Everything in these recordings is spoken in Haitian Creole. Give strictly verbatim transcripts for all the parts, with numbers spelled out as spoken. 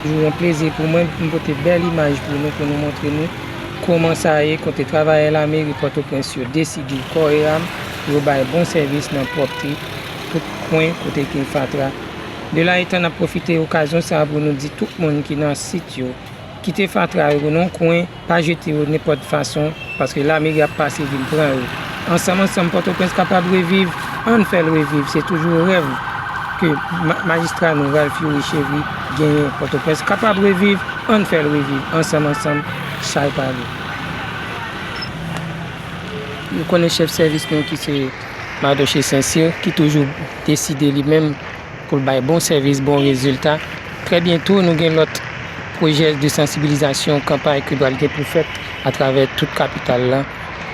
Toujou yon plezi pou mwen pou m pote bèl imaj pou nou, pou nou montre nou kòman sa ye kote travayè lameri Pòtoprens yo deside kò e ram pou yo bay bon sèvis nan pwòpte tout kwen kote gen fatra. De la etan, n ap pwofite okazyon sa a pou nou di tout moun ki nan sit yo, kite fatra yo nan yon kwen, pa jete yo nenpòt fason, paske lameri ap pase vin pran yo. Ansanm, ansanm, Pòtoprens kapab reviv, ann fè l reviv. Se toujou rèv ke ma-, majistra nou, Ralph Youri Chevry, genyen. Pòtoprens kapab reviv, ann fè l reviv. Ansanm, ansanm, chay pale. Nou konnen chèf sèvis nou ki se Mardochée Saint-Cyr, ki toujou deside li menm pou l bay bon sèvis, bon rezilta. Trè byento, nou gen lòt pwojè de sansibilizasyon, kanpay ke pral gen pou fèt atravè tout kapital la,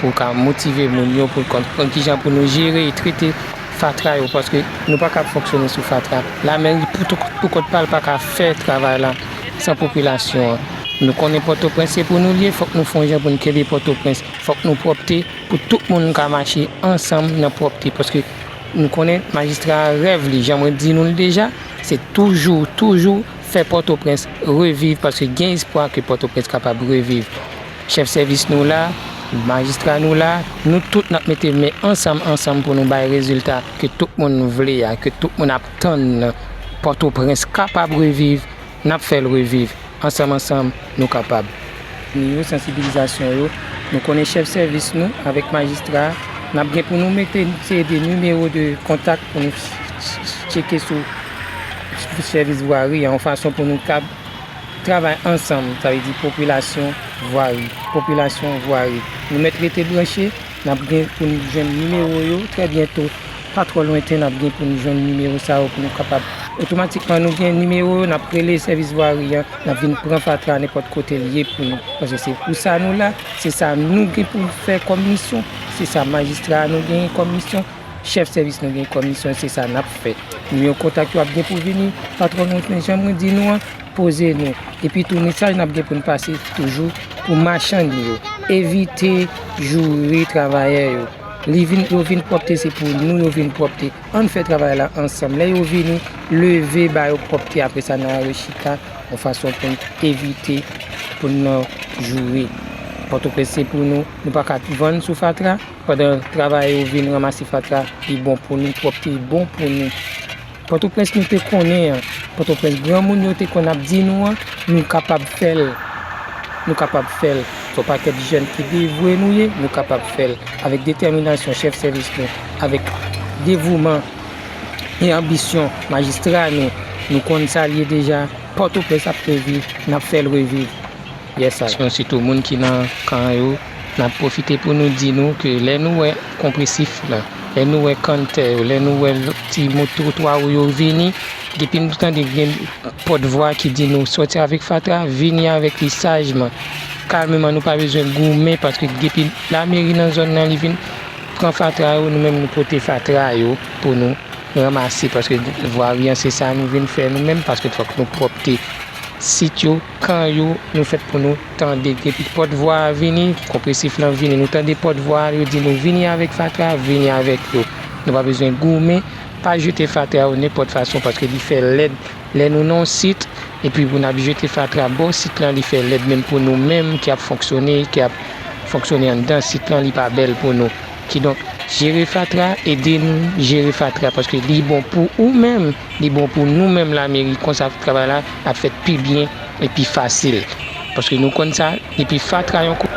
pou ka motive moun yo, pou konprann kijan pou nou jere e trete fatra yo, paske nou pa ka fonksyone sou fatra. Lameri pou tou, pou kont pa l pa ka fè travay la san popilasyon an. Nou konnen Pòtoprens se pou nou l ye, fòk nou fè yon jan pou nou kenbe Pòtoprens. Fòk nou pwòpte pou tout moun ka mache ansanm nan pwòpte, paske nou konnen majistra a rèv li, jan mwen di nou l deja, se toujou, toujou fè Pòtoprens reviv, paske gen espwa ke Pòtoprens kapab reviv. Chèf sèvis nou la, majistra nou la, nou tout n ap mete men ansanm, ansanm pou nou bay rezilta ke tout moun vle a, ke tout moun ap tann nan. Pòtoprens kapab reviv, n ap fè l reviv. Ansanm, ansanm, nou kapab. Ni yo, sansibilizasyon yo, nou konnen chèf sèvis nou avèk majistra a, n ap gen pou nou mete seri de nimewo de kontak pou nou ch-, ch-, ch-, tcheke sou, sou sèvis vwari a, yon fason pou nou kab travay ansanm, sa vle di popilasyon, vwari, popilasyon, vwari. Nou mèt rete branche, n ap gen pou nou jwenn nimewo yo trè byento. Pa twò lwenten, n ap gen pou nou jwenn nimewo sa yo pou nou kapab, otomatikman nou gen nimewo yo, n ap rele sèvis vwari an, n ap vin pran fatra nenpòt kote l ye pou nou. Paske se pou sa nou la, se sa nou gen pou fè kòm misyon, se sa majistra nou gen kòm misyon, chèf sèvis nou gen kòm misyon, se sa n ap fè. Nimewo kontak yo ap gen pou vini, pa twò lwenten, jan mwen di nou an, poze nou. Epi tou, mesaj n ap gen pou n pase toujou pou machann yo. Evite joure travayè yo. Li vin, yo vin pwòpte, se pou nou yo vin pwòpte. Ann fè travay la ansanm. Lè yo vini, leve ba yo pwòpte. Apre sa, n a rechita yon fason pou n evite pou n nan joure. Pòtoprens se pou nou. Nou pa ka vann sou fatra. Pandan travayè yo vin ranmase fatra, li bon pou nou, pwòpte bon pou nou. Pòtoprens nou te konnen an, Pòtoprens granmoun yo te konn ap di nou an, nou kapab fè l. Nou kapab fè l. Se yon pakèt jèn ki devwe nou ye, nou kapab fè l. Avèk detèminasyon chèf sèvis nou, avèk devouman e anbisyon majistra nou, nou konn sa l ye deja. Pòtoprens ap reviv, n ap fè l reviv. Yes I. Sitou moun ki nan kan yo, n ap pwofite pou nou di nou ke lè nou wè konpresif lan, lè nou wè kanntè yo, lè nou wè ti mo twotwa yo vini, depi nou tande gen pòtvwa ki di nou sòti avèk fatra, vini avèk li sajman, kalmeman, nou pa bezwen goumen, paske depi lameri nan zòn nan li vin pran fatra yo, nou menm nou pote fatra yo pou nou ranmase, paske vwari an se sa nou vin fè nou menm, paske fòk nou pwòpte. Sit yo, kan yo, nou fèt pou nou tande. Depi pòtvwa a vini, konpresif lan vini, nou tande pòtvwa a, yo di nou vini avèk fatra, vini avèk yo. Nou pa bezwen goumen, pa jete fatra yo nenpòt fason, paske li fè lèd. Lè nou nan yon sit, epi pou n ap jete fatra bò sit lan, li fè lèd menm pou nou menm ki ap fonksyone, ki ap fonksyone anndan sit lan, li pa bèl pou nou. Kidonk, jere fatra, ede nou jere fatra, paske li bon pou ou menm, li bon pou nou menm lameri, konsa travay la ap fèt pi byen e pi fasil. Paske nou konn sa, depi fatra yon ko-,